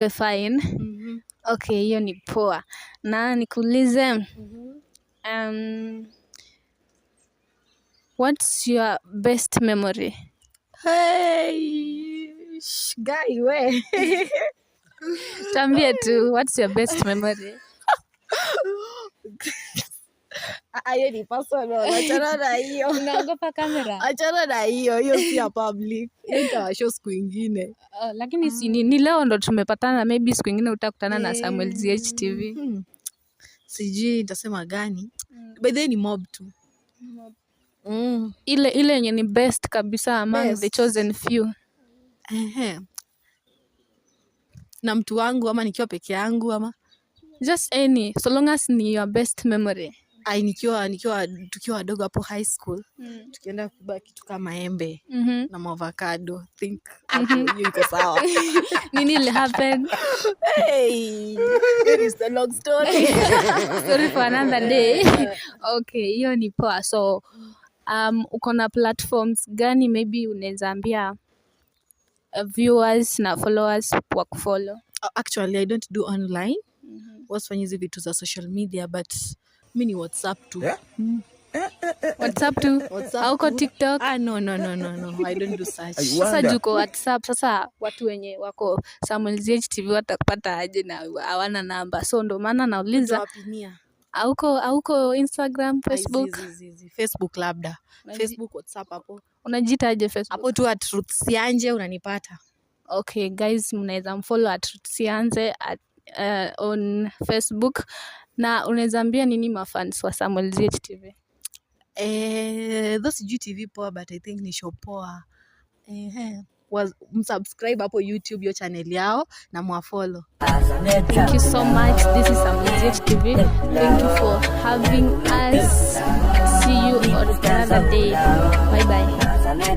Fine. Okay, hiyo ni poa. Na nikuulize, what's your best memory? Hey, guy we. Tuambie tu, what's your best memory? Ah, hiyo ni personal. Achana na hiyo. Unaogopa kamera? Achana na hiyo, hiyo si ya public. Hiyo nitawashow siku ingine. Oh, lakini si ni leo ndo tumepatana, maybe siku ingine utakutana na Samuel ZHTV. Sijui nitasema gani. By the way, ni mob tu. Ile ile yenye ni best kabisa among the Best. Chosen few. Ehe. Na mtu wangu ama nikiwa peke yangu ama? Just any, so long as ni your best memory. Ai, nikiwa tukiwa wadogo hapo high school, tukienda kuiba kitu kama embe na maavocado, think hapo hiyo iko sawa. Nini ili happen? Hey, it is the long story. Story for another day. Okay, hiyo ni poa. So uko na platforms gani maybe unaweza ambia viewers na followers wa kufollow? Actually, I don't do online. Wasifanyi hizi vitu za social media, but mi ni WhatsApp tu. WhatsApp tu? WhatsApp Auko tu. TikTok? Ah, no, no, no, no, no, I don't do such. I Sasa wonder. Juko WhatsApp, sasa watu wenye wako Samuel ZHTV watakupata aje na hawana namba? So ndo maana nauliza. Nitawapinia. Auko Instagram, Ai, Facebook? zi, zi, zi. Facebook labda. Facebook, WhatsApp hapo. Unajiita aje Facebook? Hapo tu @RuthSianje unanipata. Okay guys, mnaweza mfollow @Sianze on Facebook. Na unaweza ambia nini mafans wa Samuel ZHTV? Eh, though sijui TV poa, but I think ni show poa. Ehe. Msubscribe hapo YouTube, hiyo channel yao, na mwafollow. Thank you so much. This is Samuel ZHTV. Thank you for having us. See you on another day. Bye bye.